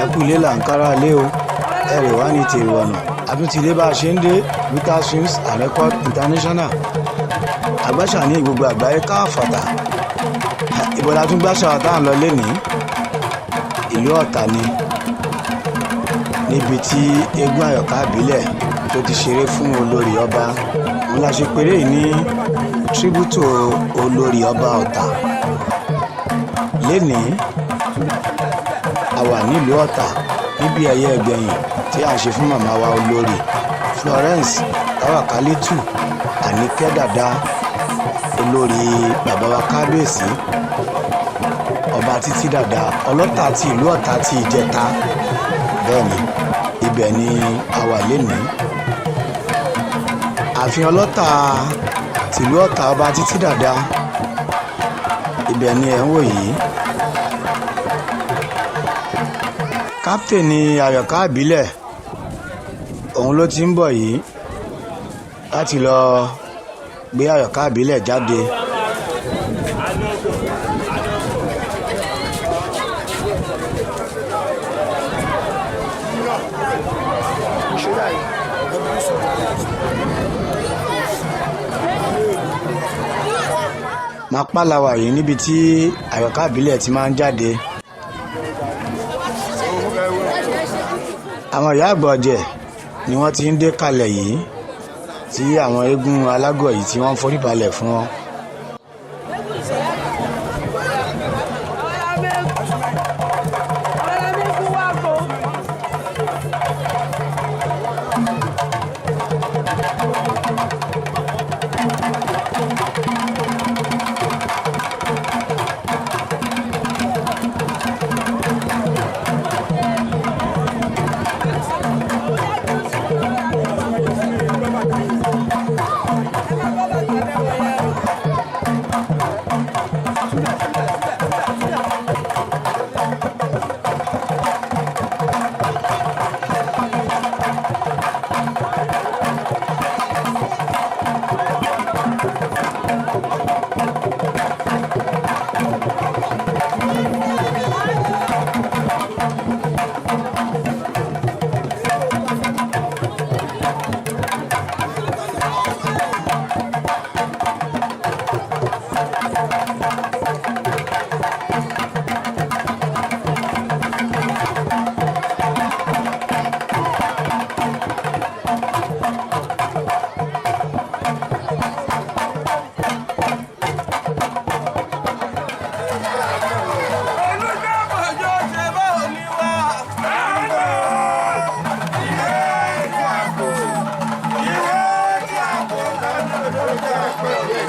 Ẹ kú ilé là ń kára lé o. Ẹrè wá ní tèrò ọ̀nà. Àtúntìlé bá a ṣe ń dé Vita Swings and Record International. Àgbàṣà ní gbogbo àgbáyé káfàtà. Ìbọ̀dà tún gbàṣà tá à ń lọ lénìí. Ìlú Ọ̀tà ni, níbi tí eégún Àyọ̀ká ìbílẹ̀ tó ti ṣeré fún olórí ọba. Òun la ṣe péré yìí ní tribute olórí ọba Ọ̀tà. Lénìí, a wà nílùú Ọ̀tà níbi ẹ̀yẹ ẹgbẹ̀yìn tí a ń ṣe fún màmá wa, Olórí Florence Táwàkálítù Àníkẹ́ Dàda, olórí bàbá wa Kábíyèsí Ọba Títí Dàda Ọlọ́tà ti ìlú Ọ̀tà ti Ìjẹta. Bẹ́ẹ̀ ni, ibẹ̀ ni a wà lénìí, ààfin Ọlọ́tà tìlú Ọ̀tà, Ọba Títí Dàda. Ibẹ̀ ni ẹ̀ ń wò yìí. Kápítẹ̀nì Àyọ̀ká ìbílẹ̀, òun ló ti ń bọ̀ yìí láti lọ gbé Àyọ̀ká ìbílẹ̀ jáde. Mapá la wà yìí, níbi tí Àyọ̀ká ìbílẹ̀ ti máa ń jáde. Àwọn ìyá àgbà ọ̀jẹ̀ ni wọ́n ti ń dé kalẹ̀ yìí, tí àwọn eégún alágọ̀ yìí tí wọ́n ń forí balẹ̀ fún wọn.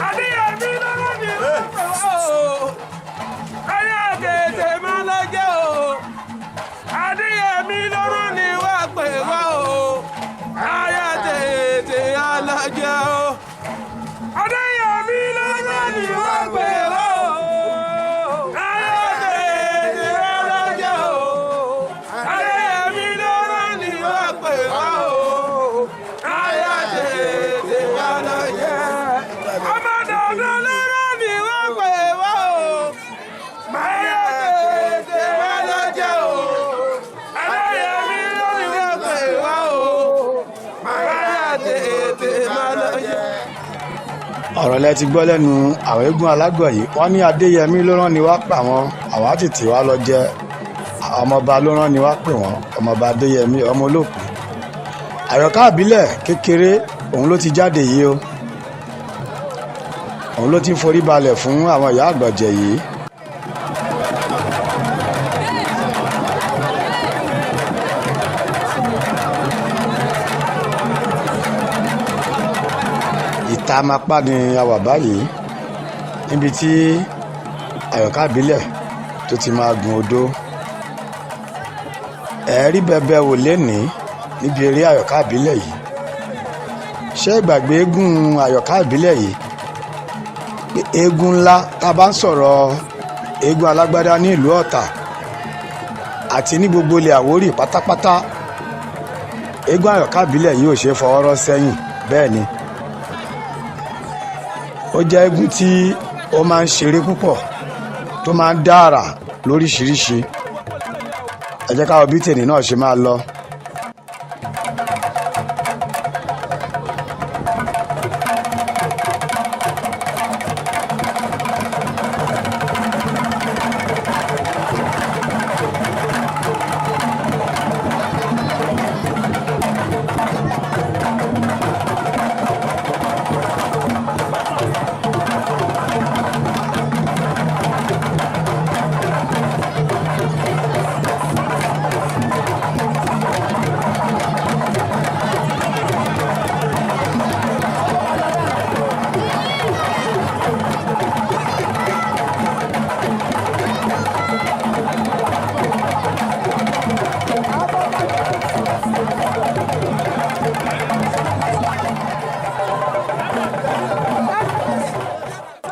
Adéyẹmí lọ́rọ̀ mi o. Ayé tètè máa lọ jẹ́ o. Adéyẹmí lọ́rọ̀ ni wá pè wá o. Ayé tètè máa lọ jẹ́ o. Adéyẹmí lọ́rọ̀ ni wá pè wá o. Ayé tètè máa lọ jẹ́ o. Adéyẹmí lọ́rọ̀ ni wá pè wá o. Ayé tètè máa lọ jẹ́. Ọmọ dandan lọ́rọ̀ ni wọ́n pè wá o. Ayé tètè máa lọ jẹ́ o. Adéyẹmí lọ́rọ̀ ni wọ́n pè wá o. Ayé tètè máa lọ jẹ́. Ọ̀rọ̀ lẹ ti gbọ́ lẹ́nu àwọn eégún alágọ̀ yìí. Wọ́n ní Adéyẹmí ló rán ni wá pa wọn, àwọn á tètè wá lọ jẹ. Ọmọọba ló rán ni wá pè wọ́n, Ọmọọba Adéyẹmí ọmọ olóòkú. Àyọ̀ká ìbílẹ̀ kékeré, òun ló ti jáde yìí o. Òun ló ti ń forí balẹ̀ fún àwọn ìyá àgbọ̀jẹ̀ yìí. Ìta Mapá ni a wà báyìí, níbi tí Àyọ̀ká ìbílẹ̀ tó ti máa gun odó. Ẹ̀ẹ́rí bẹbẹ wò lénìí níbi eré Àyọ̀ká ìbílẹ̀ yìí. Ṣé ìgbàgbé eégún Àyọ̀ká ìbílẹ̀ yìí pé eégún ńlá, tá a bá ń sọ̀rọ̀ eégún alágbádá ní ìlú Ọ̀tà àti ní gbogbo ilẹ̀ Àwórì pátápátá, eégún Àyọ̀ká ìbílẹ̀ yìí ò ṣeé fọwọ́ rọ́ sẹ́yìn. Bẹ́ẹ̀ ni, ó jẹ́ eégún tí ó máa ń ṣeré púpọ̀, tó máa ń dá àrà lóríṣiríṣi. Ẹ Ẹ jẹ́ káwọn bí tèmi náà ṣe máa lọ.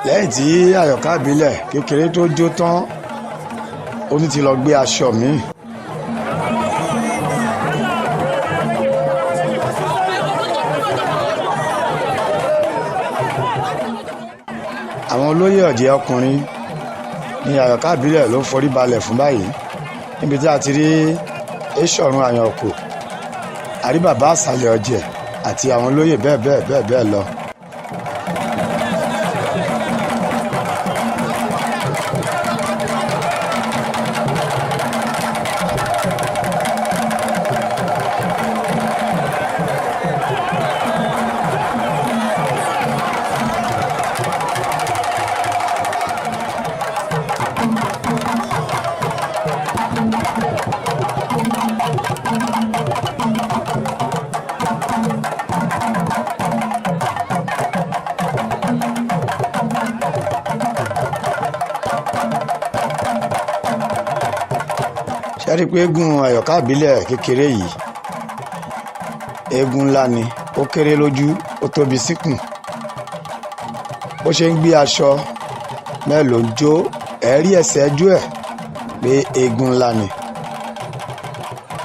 Lẹ́yìn tí Àyọ̀ká ìbílẹ̀ kékeré tó jó tán, ó tún ti lọ gbé aṣọ míì. Àwọn olóyè ọ̀jẹ̀ ọkùnrin ní Àyọ̀ká ìbílẹ̀ ló ń forí balẹ̀ fún báyìí, níbi tí a ti rí Eṣọ̀run Àyànkò, àrí bàbá àṣàlẹ̀ ọ̀jẹ̀ àti àwọn olóyè bẹ́ẹ̀ bẹ́ẹ̀ bẹ́ẹ̀ bẹ́ẹ̀ lọ. Ṣe rí i pé eégún Àyọ̀ká ìbílẹ̀ kékeré yìí, eégún ńlá ni. Ó kéré lójú, ó tóbi síkùn. Bó ṣe ń gbé aṣọ mẹ́ẹ̀ ló ń jó. Ẹ̀rí ẹsẹ̀ ẹjọ́ ẹ̀ pé eégún ńlá ni.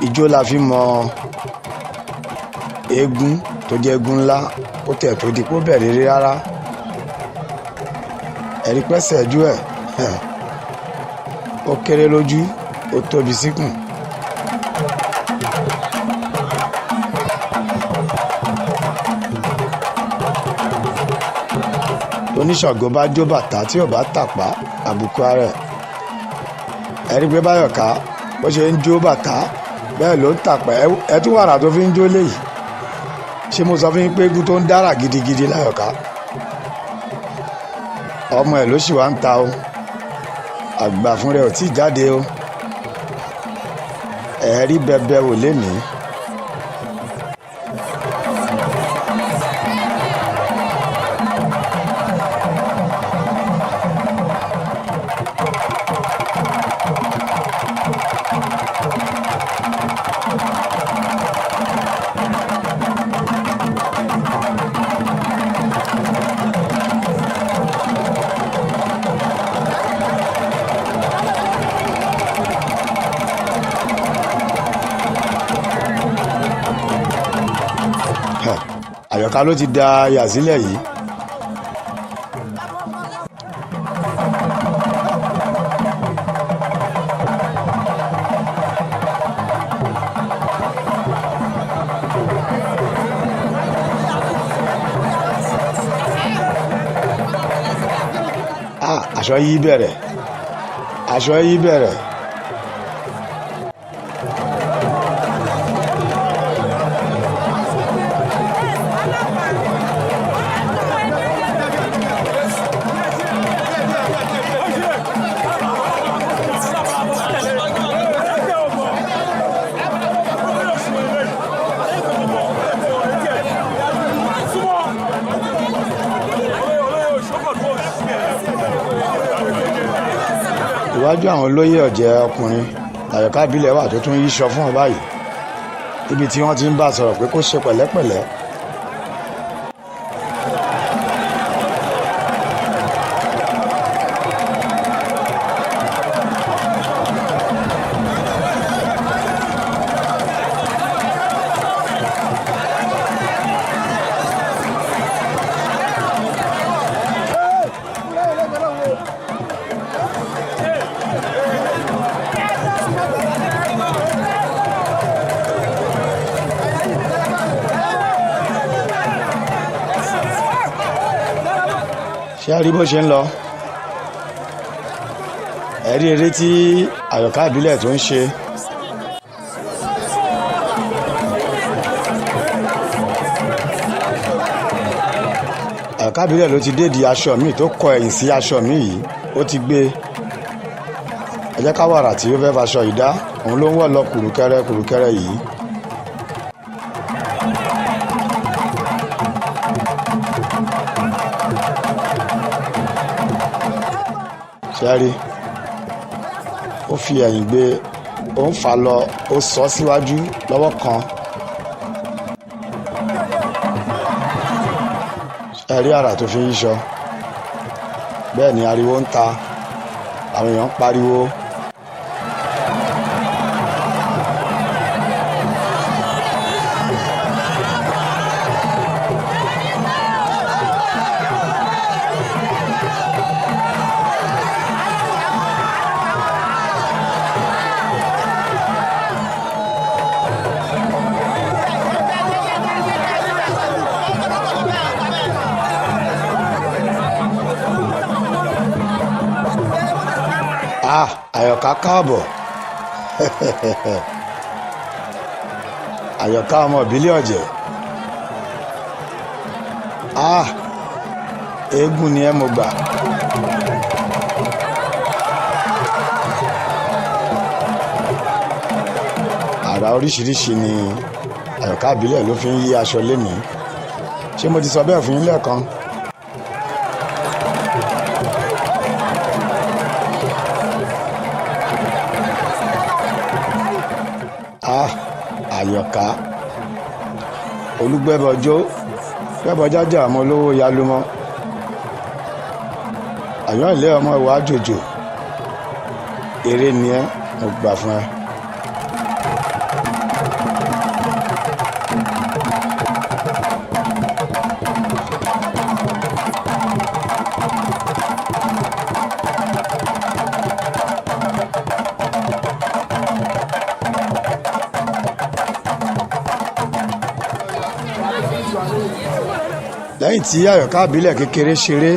Ijó la fi mọ eégún tó jẹ́ eégún ńlá. Ó tẹ̀ tó di kó bẹ̀rẹ̀ rí rárá. Ẹ̀rí pẹ́sẹ̀ ẹjọ́ ẹ̀, ó kéré lójú, ó tóbi síkùn. Oníṣàngó bá jó bàtà tí ò bá tàpá, àbùkù ara ẹ̀. Ẹ̀rí pé Báyọ̀ká bó ṣe ń jó bàtà bẹ́ẹ̀ ló ń tàpá. Ẹ tún wàrà tó fi ń jó léyìí. Ṣé mo sọ fún yín pé eégún tó ń dára gidigidi láyọ̀ká? Ọmọ ẹ̀ ló sì wá ń ta o, àgbà fún rẹ̀ ò tí ì jáde o. Ẹ̀rí bẹbẹ wò lénìí. Àyọ̀ká ló ti da yà sílẹ̀ yìí. Ah, aṣọ yìí bẹ̀rẹ̀, aṣọ yìí bẹ̀rẹ̀. Iwájú àwọn olóyè ọ̀jẹ̀ ọkùnrin Àyọ̀ká ìbílẹ̀ wà tó tún yíṣọ fún ọ báyìí, ibi tí wọ́n ti ń bá a sọ̀rọ̀ pé kó ṣe pẹ̀lẹ́pẹ̀lẹ́. Ṣé a rí bó ṣe ń lọ? Ẹ rí eré tí Àyọ̀ká ìbílẹ̀ tó ń ṣe. Àyọ̀ká ìbílẹ̀ ló ti dédi aṣọ mi tó kọ ẹ̀yìn sí aṣọ mi yìí, ó ti gbé e. Ẹ jẹ́ ká wàrà tí ó fẹ́ faṣọ yìí dá, òun ló ń wọ̀ lọ kùrùkẹrẹ kùrùkẹrẹ yìí. Ṣé rí? Ó fi ẹ̀yìn gbé, ó ń fà lọ, ó sọ síwájú lọ́wọ́ kan. Ṣé rí àrà tó fi ń yíṣọ? Bẹ́ẹ̀ ni ariwo ń ta, àwọn èèyàn ń pariwo. Ah, Àyọ̀ká káàbọ̀. Àyọ̀ká ọmọ ìbílẹ̀ Ọ̀jẹ̀. Ah, eégún ni ẹ mo gbà. Àrà oríṣiríṣi ni Àyọ̀ká ìbílẹ̀ ló fi ń yí aṣọ lénìí. Ṣé mo ti sọ bẹ́ẹ̀ fún yín lẹ́ẹ̀kan? Ah, Àyọ̀ká Olúgbẹ́bọjó gbẹ́bọjájà ọmọ olówó yalumọ àyàn ilé ọmọ ìwà àjòjò, eré ni ẹ, mo gbà fún ẹ. Lẹ́yìn tí Àyọ̀ká ìbílẹ̀ kékeré ṣeré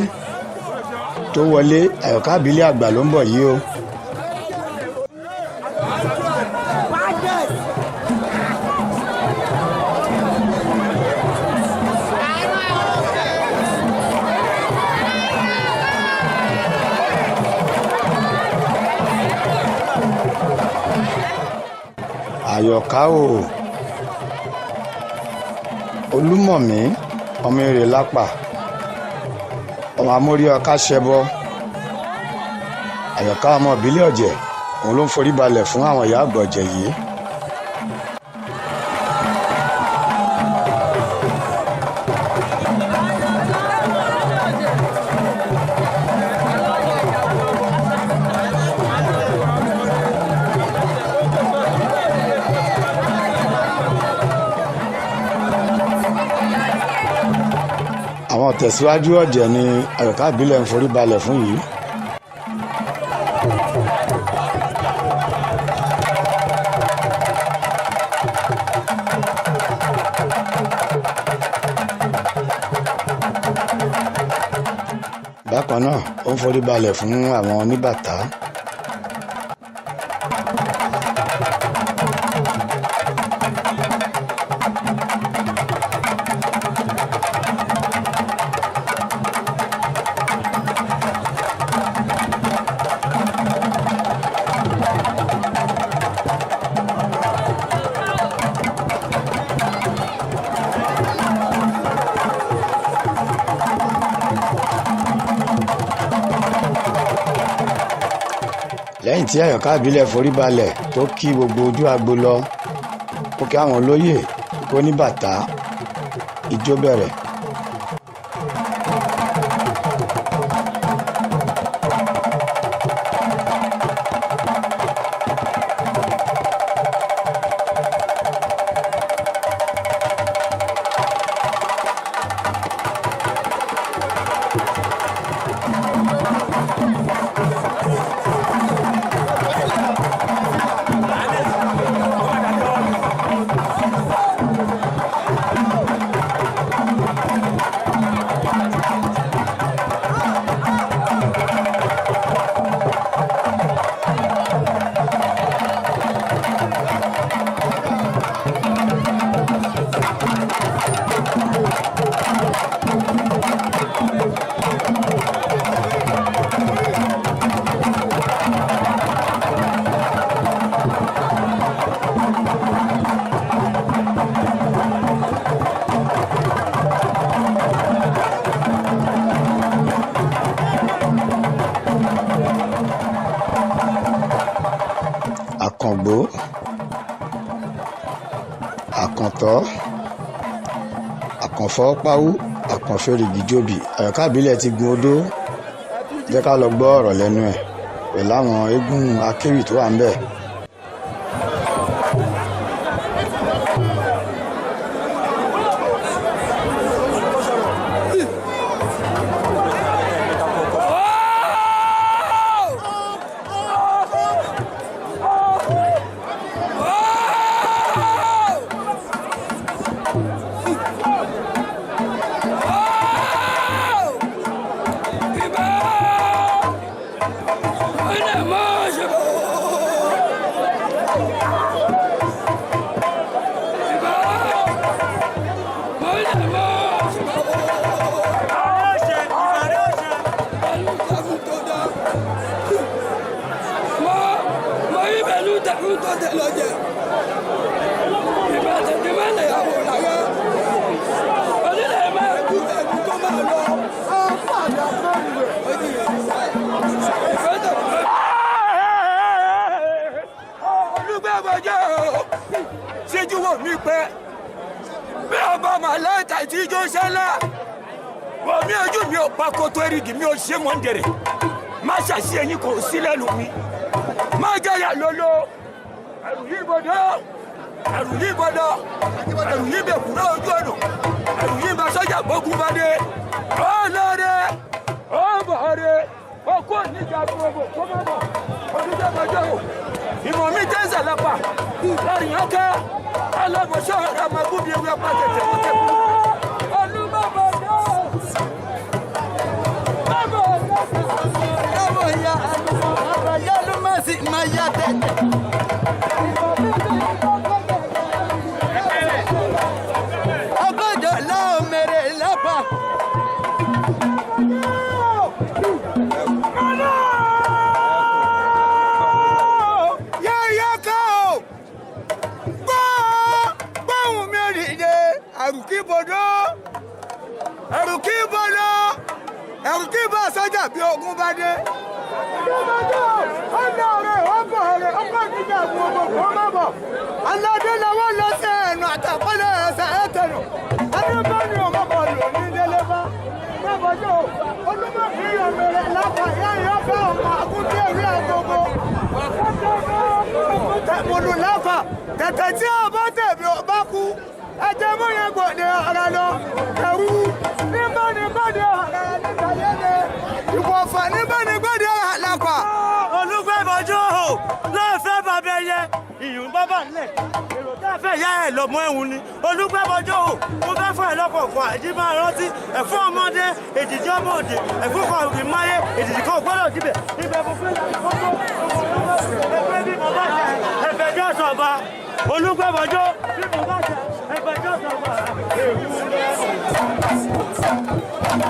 tó wọlé, Àyọ̀ká ìbílẹ̀ àgbà ló ń bọ̀ yìí o. Àyọ̀ká o, Olúmọ̀mí ọmọ èrè lápà, ọmọ amórí ọká ṣẹbọ. Àyọ̀ká ọmọ ìbílẹ̀ Ọ̀jẹ̀, òun ló ń forí balẹ̀ fún àwọn ìyá àgbà Ọ̀jẹ̀ yìí. Àwọn tẹ̀síwájú Ọ̀jẹ̀ ni Àyọ̀ká ìbílẹ̀ ń forí balẹ̀ fún yìí. Bákan náà, ó ń forí balẹ̀ fún àwọn oníbàtà. Lẹ́yìn tí Àyọ̀ká ìbílẹ̀ forí balẹ̀ tó kí gbogbo ojú agbo lọ, ó kí àwọn olóyè kó ní bàtà, ijó bẹ̀rẹ̀. Àkàntọ́, Àkànfọ́páwú, Àkànfẹ́rìgìjòbì, Àyọ̀ká Ìbílẹ̀ ti gun odó. Jẹ́ ká lọ gbọ́ ọ̀rọ̀ lẹ́nu ẹ̀ pẹ̀lú àwọn eégún akéwì tó wà ń bẹ̀. Olùgbàgbọ́jọ́ ṣíjú wò mí pé bí ọba màláìka ìtìjọ́ ṣẹlẹ̀ wò mí, ojú mi ò pa kótó erigi mi ò ṣe mọ́ndẹ̀rẹ̀ má ṣàṣì ẹ̀yìn kò sí lẹ́nu mi má jẹ́yà lọ́lọ́. Ẹ̀rù yìí bọ̀dọ̀, ẹ̀rù yìí bọ̀dọ̀, ẹ̀rù yìí bẹ̀ kúrò ojú ọ̀nà, ẹ̀rù yìí bá sọ́jà gbógun bá dé. Ọlọ́rẹ̀ ọ̀bọ̀rẹ̀ ọkọ̀ níjà gbogbo kó má bọ̀. Olùgbàgbọ́jọ́ ìmọ̀ mi jẹ́ ìsàlápà lọ́rìn ọkẹ́ alábọ̀ṣọ́ ọ̀rọ̀ ewé apá tẹ̀tẹ̀ kó tẹ̀ kú. Ọgọ́jọ lọ́ọ́ mèrè lọ́pàá. Yẹ́yẹ́ ká o gbọ́ gbọ́hùn mi rìnde. Ẹ̀rù kí bodò, ẹ̀rù kí bodò, ẹ̀rù kí bá sọ́jà bí ogun bá dé. Aládé làwọn lọ sí ẹnu àtàkọ́lẹ̀ ẹsẹ̀ ẹ̀tẹ̀nù. Adébáni ọmọbọ̀ lò ní délé bá. Bẹ́ẹ̀bọ́jọ́ olúmọ̀fíyàn mẹ́rẹ̀ lápá yáyọ́ fẹ́ ọmọ àgúndé orí agogo. Tẹ̀mọ̀lù láfà tẹ̀tẹ̀ tí a bá tẹ̀bi ọba kú. Ẹjẹ́ mú yẹn gbòde ọ̀rẹ́ lọ. Ẹ̀rú níbàní gbòde ọ̀rẹ́ níta yẹ́lẹ̀. Ìwọ̀fà níbàní gbòde ọ̀rẹ́ lápá. Olùgbẹ́bọ̀jọ́ o lọ́ọ̀fẹ́ bàbá ẹyẹ ìyún bábà ńlẹ̀ èrò tá a fẹ́ yá ẹ̀ lọ́mọ ẹ̀hún ni. Olùgbẹ́bọ̀jọ́ o, mo fẹ́ fún ẹ lọ́kọ̀ fún àjí máa rántí ẹ̀fún ọmọdé èjìjì ọmọ òde ẹ̀fún kan òbí máyé èjìjì kan gbọ́dọ̀ síbẹ̀ ibẹ̀ mo fẹ́ kókó ẹgbẹ́ bí mo bá ṣe ẹgbẹ́jọ́ sọ̀ba. Olùgbẹ́bọ̀jọ́ bí mo bá ṣe ẹgbẹ́jọ́ sọ̀ba èwú rẹ̀ bí mo.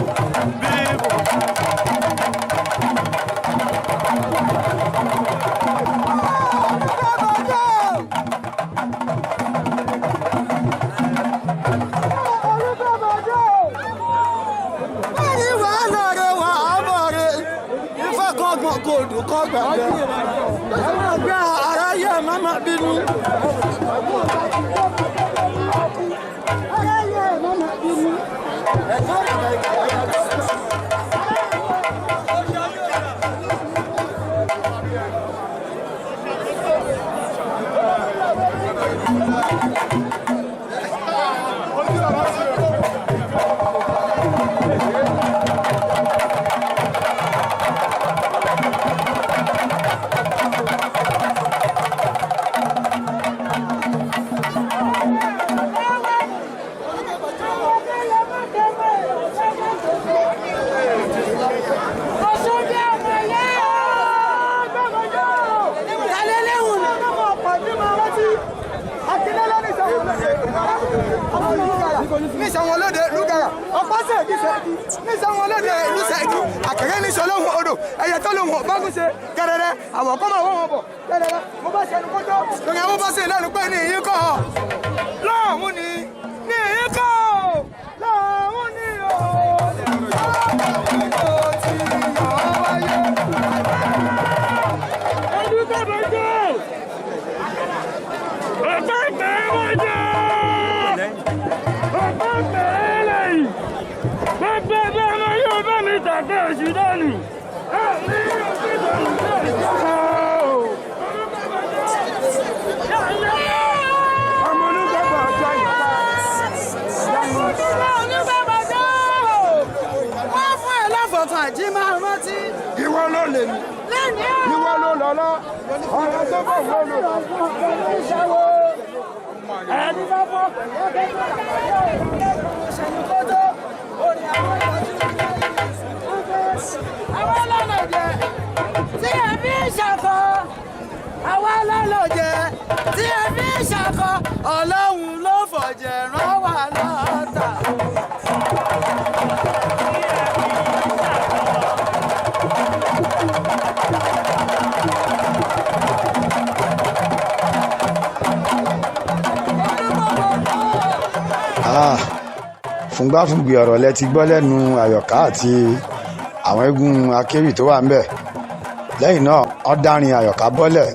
Báyìí wà á lọ rẹ wà á bọ̀ rẹ. Ifá kọ́gbọ̀n kò dùn kọ́ gbàgbẹ́. Ẹ máa gbé aráyé má má bínú. Aráyé má má bínú. Nísàwọn olóde lúgàrà ọ̀pá sẹ́ẹ̀kì sẹ́ẹ̀kì nísàwọn olóde ìlú sẹ́ẹ̀kì àkẹ́rẹ́ níṣọ́ lóhùn odò ẹ̀yẹ tó lóhùn ọ̀bágún ṣe kẹrẹrẹ àwọn kọ́ máa wọ́n wọn bọ̀ kẹrẹrẹ mo bá ṣe ẹnu kótó lórí àwọn bá ṣe lẹ́nu pé ní ìyín kọ́ lọ́ọ̀mù ni ní ìyín kọ́ lọ́ọ̀mù ni o lọ́ọ̀mù ni o ti yọ̀ ọ́ wáyé. Olùgbẹ́bọ̀jọ́ ọ̀pá ìgbẹ́bọ̀jọ́. Èṣù dànù. Ọmọ olùgbàgbọ́ ọjọ́ ìta. Wọ́n fún ẹ lọ́fọ̀ọ́fọ̀ àjí máa rántí. Ìwọ ló lè ní. Ìwọ ló lọ́lọ́. Ọ̀rọ̀ tó bọ̀ wọ́n lò. Ẹni bá fọ́ àwọn ọlọ́lọ́jẹ tí ẹ fi ń ṣàkọ, àwọn ọlọ́lọ́jẹ tí ẹ fi ń ṣàkọ, Ọlọ́run ló fọ̀jẹ̀ rán wa lọ́tà. Ah, fúngbáfúngbì ọ̀rọ̀ lẹ ti gbọ́ lẹ́nu Àyọ̀ká àti àwọn eégún akéwì tó wà ń bẹ̀. Lẹ́yìn náà wọ́n dárin Àyọ̀ká bọ́lẹ̀.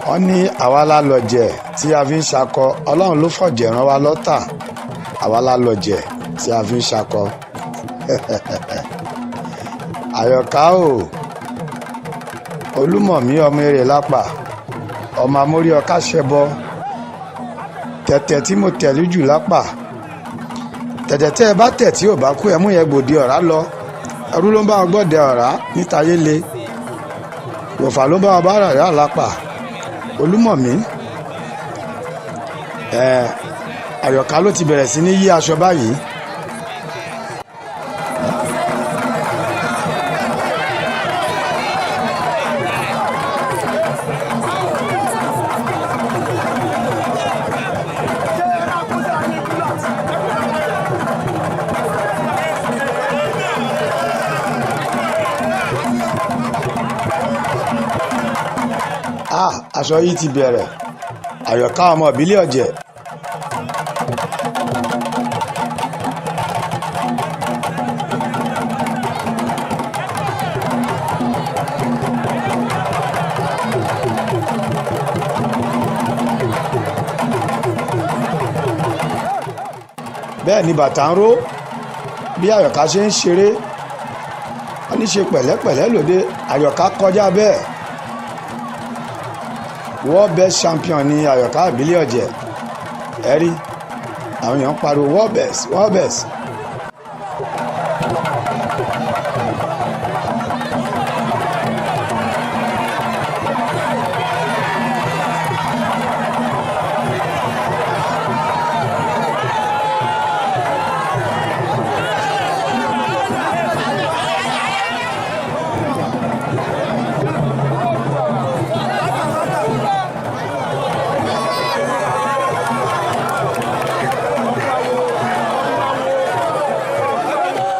Wọ́n ní àwa la lọ̀jẹ̀ tí a fi ń ṣakọ, Ọlọ́run ló fọ̀jẹ̀ rán wa lọ́tà. Àwa la lọ̀jẹ̀ tí a fi ń ṣakọ. Àyọ̀ká o, Olúmọ̀mí ọmọ erè lápà, ọmọ amórí ọká ṣẹbọ, tẹ̀tẹ̀ tí mo tẹ̀lé jù lápà, tẹ̀tẹ̀ tẹ́ ẹ bá tẹ̀ tí ò bá kú, ẹ mú yẹn gbòde ọ̀rá lọ. Ẹrú ló ń bá wọn gbọ́dẹ ọ̀rá níta yéle, wòfà ló ń bá wọn bá rà rà lápà. Olúmọ̀mí ẹ, Àyọ̀ká ló ti bẹ̀rẹ̀ sí ní yí aṣọ báyìí. Ah, aṣọ yìí ti bẹ̀rẹ̀. Àyọ̀ká ọmọ ìbílẹ̀ ọ̀jẹ̀. Bẹ́ẹ̀ ni bàtà ń ró bí Àyọ̀ká ṣe ń ṣeré. Wọ́n ní ṣe pẹ̀lẹ́pẹ̀lẹ́ lóde. Àyọ̀ká kọjá bẹ́ẹ̀. World best champion ni Àyọ̀ká ìbílẹ̀ ọ̀jẹ̀. Ẹ rí àwọn èèyàn ń pariwo world best, world best.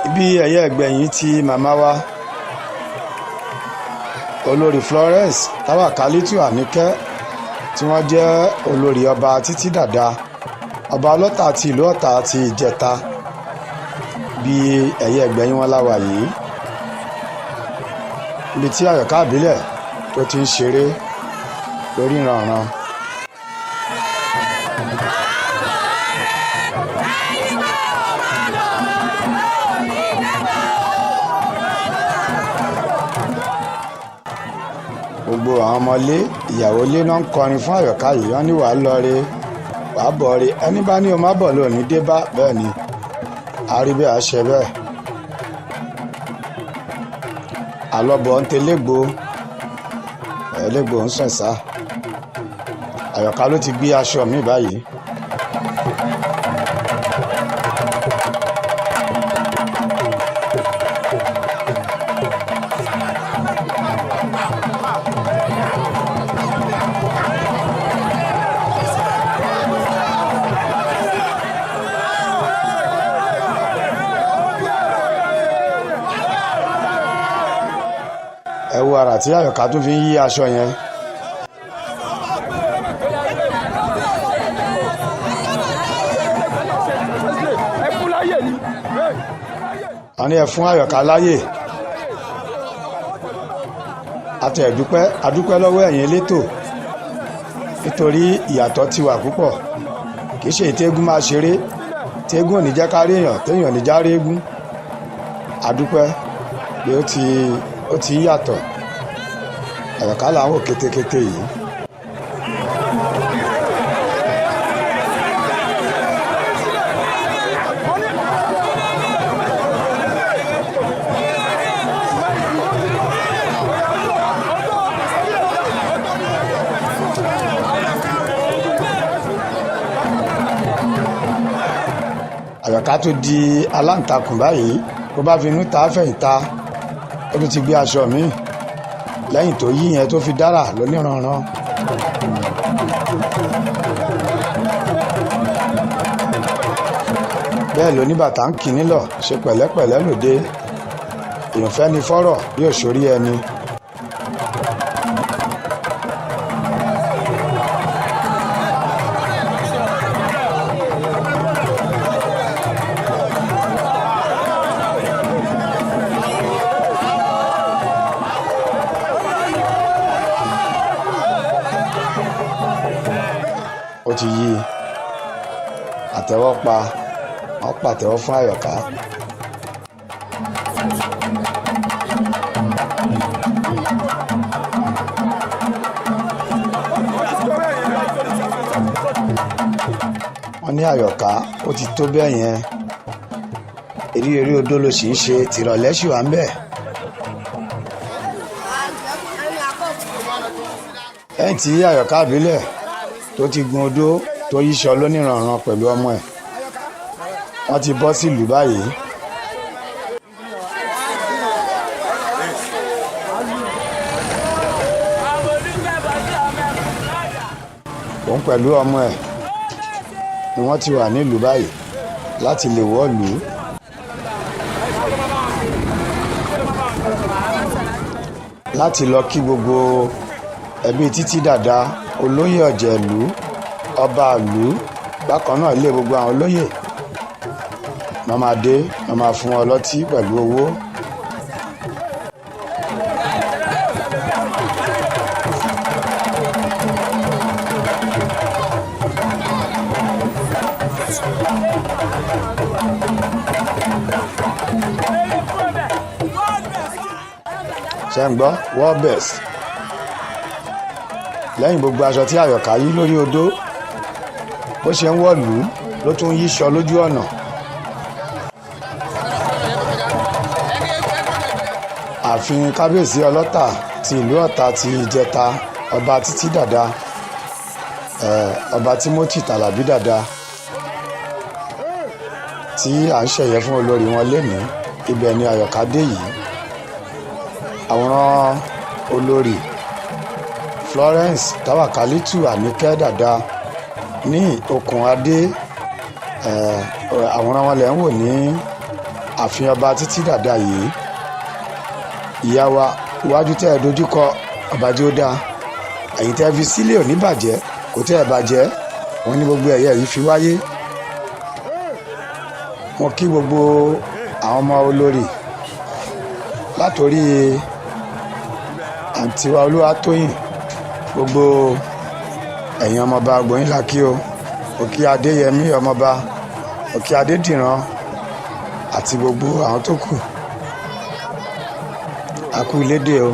Ibi ẹ̀yẹ ẹgbẹ̀yìn ti màmá wa olórí Florence Táwàkálítù Àníkẹ́, tí wọ́n jẹ́ olórí ọba títí dàda ọba ọlọ́tà ti ìlú Ọ̀tà ti Ìjẹta, bí ẹ̀yẹ ẹgbẹ̀yìn wọn láwà yìí, ibi tí Àyọ̀ká ìbílẹ̀ tó ti ń ṣeré lórí ìrànràn. Gbogbo àwọn ọmọlé ìyàwó ilé náà ń kọrin fún Àyọ̀ká yìí. Wọ́n ní wàá lọ re, wàá bọ̀ re, ẹni bá ní o má bọ̀ lónìí dé bá. Bẹ́ẹ̀ ni a rí bẹ́ẹ̀, a ṣe bẹ́ẹ̀. Àlọ́bọ̀ ń telégbò ẹlẹ́gbò ń sàn sá. Àyọ̀ká ló ti gbé aṣọ mi báyìí. Ẹ wo àrà tí Àyọ̀ká tún fi ń yí aṣọ yẹn. Ẹ fún láyè ni. Wọ́n ní ẹ fún Àyọ̀ká láyè. Àti ẹ̀dúpẹ́ adúpẹ́ lọ́wọ́ ẹ̀yin elétò, nítorí ìyàtọ̀ ti wà púpọ̀. Kì í ṣe ìtẹ́gùn máa ṣeré, tẹ́gùn ò ní jẹ́ ká rí èèyàn, téèyàn ò ní já rí eégún. Adúpẹ́ pé ó ti ń yàtọ̀. Àyọ̀ká là ń wò kétékété yìí. Àyọ̀ká tó di aláǹtakùn báyìí, bó bá fi inú ta fẹ̀yìn ta, ó tún ti gbé aṣọ míì lẹ́yìn tó yí yẹn tó fi dára lóníranran. Bẹ́ẹ̀ ló ní bàtà ń kì nílọ̀ ṣe pẹ̀lẹ́pẹ̀lẹ́ lòde èèyàn ni fọ́rọ̀ bí òṣòrí ẹni. Ó ti yí i àtẹ́wọ́ pa, wọ́n pàtẹ́wọ́ fún Àyọ̀ká. Wọ́n ní Àyọ̀ká, ó ti tó bẹ́ẹ̀ yẹn, eré eré odó ló sì ń ṣe, tìrọ̀lẹ́ sì wà ń bẹ̀. Lẹ́yìn tí Àyọ̀ká àbílẹ̀ tó ti gun odó tó yíṣọ lóníranran pẹ̀lú ọmọ ẹ̀, wọ́n ti bọ́ sílùú báyìí. Òun pẹ̀lú ọmọ ẹ̀ ni wọ́n ti wà nílùú báyìí láti lè wọ́ọ̀lù. Láti lọ kí gbogbo ẹbí Títí Dàda, olóyè ọ̀jẹ̀lú, ọba ìlú, bákan náà ilé gbogbo àwọn olóyè wọ́n máa dé, wọ́n máa fún wọn lọ́tí pẹ̀lú owó. Ṣe ń gbọ́ world best? Lẹ́yìn gbogbo aṣọ tí Àyọ̀ká yí lórí odó, bó ṣe ń wọ̀lú ló tún yíṣọ lójú ọ̀nà. Ààfin kábíyèsí Ọlọ́tà ti ìlú Ọ̀tà ti Ìjẹta, Ọba Títí Dàda, Ọba Timothy Tàlàbí Dàda tí à ń ṣẹ̀yẹ fún olórí wọn lénìí, ibẹ̀ ni Àyọ̀ká dé yìí. Àwòrán olórí Florence Tawakalitu Àníkẹ́ Dàda ní okùn adé, àwòrán wọn lẹ̀ ń wò ní ààfin Ọba Títí Dàda yìí. Ìyá wa, iwájú tẹ́ ẹ dojúkọ, ọba tí ó dáa, ẹ̀yìn tẹ́ fi sílẹ̀ ò ní bàjẹ́, kò tẹ́ ẹ bàjẹ́. Wọn ní gbogbo ẹ̀yẹ yìí fi wáyé. Mo kí gbogbo àwọn ọmọ olórí látòrí àǹtí wa Olúwatóyìn, gbogbo ẹ̀yin ọmọọba gbòyìn la kí o. Òkè Adéyẹmí ọmọọba, Òkè Adédìran àti gbogbo àwọn tó kù, a kú ilédè o.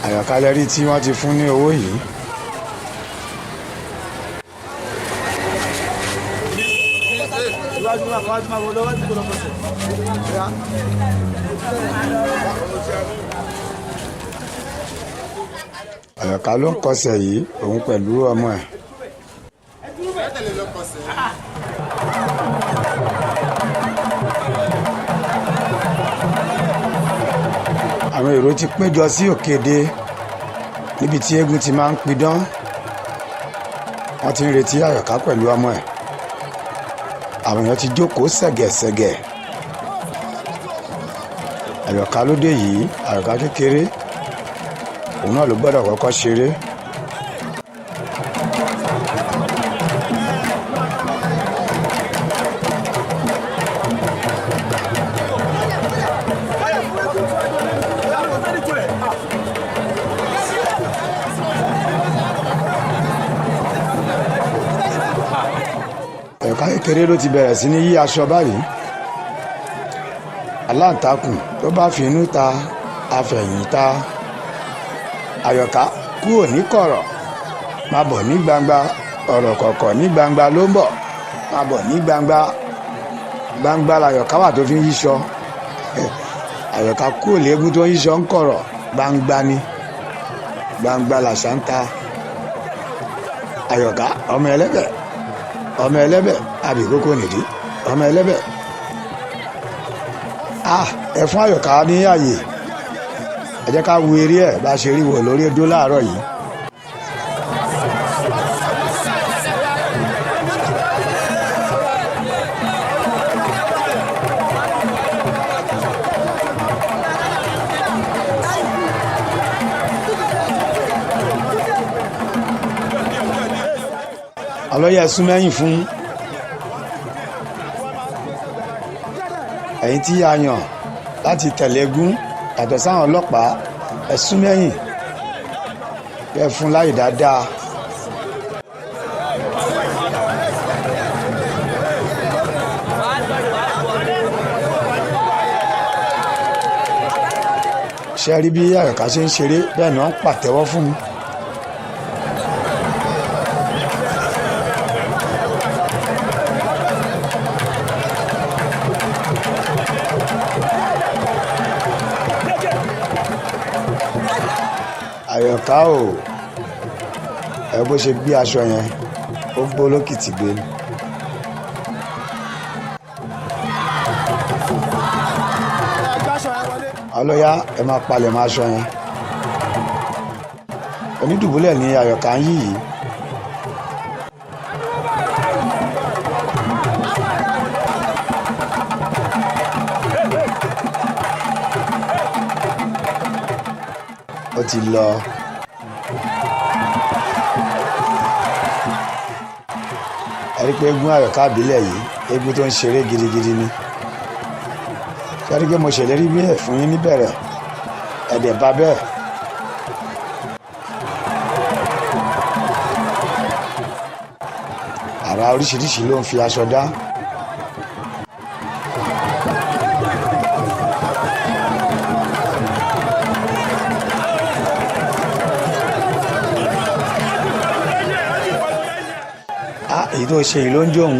Àyọ̀ká lẹ́rí tí wọ́n ti fún ní owó yìí. Iwájú máa wájú máa wọ lọ́wọ́ tí kò lọ bọ̀sẹ̀. Àyọ̀ká ló ń kọsẹ̀ yìí, òun pẹ̀lú ọmọ ẹ̀. Àwọn èrò ti péjọ sí òkèdè níbi tí eégún ti máa ń pidán. Wọ́n ti ń retí Àyọ̀ká pẹ̀lú ọmọ ẹ̀. Àwọn èèyàn ti jókòó ṣẹ̀gẹ̀ṣẹ̀gẹ̀. Àyọ̀ká ló dé yìí, Àyọ̀ká kékeré, òun náà ló gbọ́dọ̀ kọ́kọ́ ṣeré. Kékeré ló ti bẹ̀rẹ̀ sí ní yí aṣọ báyìí. Aláǹtakùn tó bá fi inú ta, afẹ̀yìn ta. Àyọ̀ká kúrò ní kọ̀rọ̀, máa bọ̀ ní gbangba. Ọ̀rọ̀ kọ̀ọ̀kọ̀ ní gbangba ló ń bọ̀, máa bọ̀ ní gbangba. Gbangba làyọ̀ká wà tó fi ń yíṣọ. Àyọ̀ká kúrò léegun tó ń yíṣọ ń kọ̀rọ̀, gbangba ni, gbangba làṣà ń ta. Àyọ̀ká ọmọ ẹlẹ́bẹ̀, ọmọ ẹlẹ́bẹ̀ àbíkókó nìdí, ọmọ ẹlẹ́bẹ̀. Ah, ẹ fún Àyọ̀ká ní àyè, ẹ jẹ́ ká wo eré ẹ̀ bá ṣe rí wò lórí odó láàárọ̀ yìí. Ọlọ́yẹ súnmẹ́yìn fún ẹ̀yin tí a yàn láti tẹ̀lé egún yàtọ̀ sáwọn ọlọ́pàá, ẹ súnmẹ́yìn kẹ́ fún láyè dáadáa. Ṣe rí bí Àyọ̀ká ṣe ń ṣeré, bẹ́ẹ̀ ni wọ́n ń pàtẹ́wọ́ fún un. Àyọ̀ká o, ẹ bó ṣe gbé aṣọ yẹn, ó gbó lókìtì gbé ni. Ọlọ́yà, ẹ máa palẹ̀ mọ́ aṣọ yẹn. Onídùbúlẹ̀ ni Àyọ̀ká ń yí yìí. Ó ti lọ. Ẹ rí pé eégún Àyọ̀ká àbílẹ̀ yìí, eégún tó ń ṣeré gidigidi ni. Ṣé rí pé mo ṣèlérí bí ẹ̀ fún yín níbẹ̀rẹ̀, ẹ̀dẹ̀ bá bẹ́ẹ̀. Àrà oríṣiríṣi ló ń fi aṣọ dá. Á, èyí tó ṣe yìí ló ń jó òun.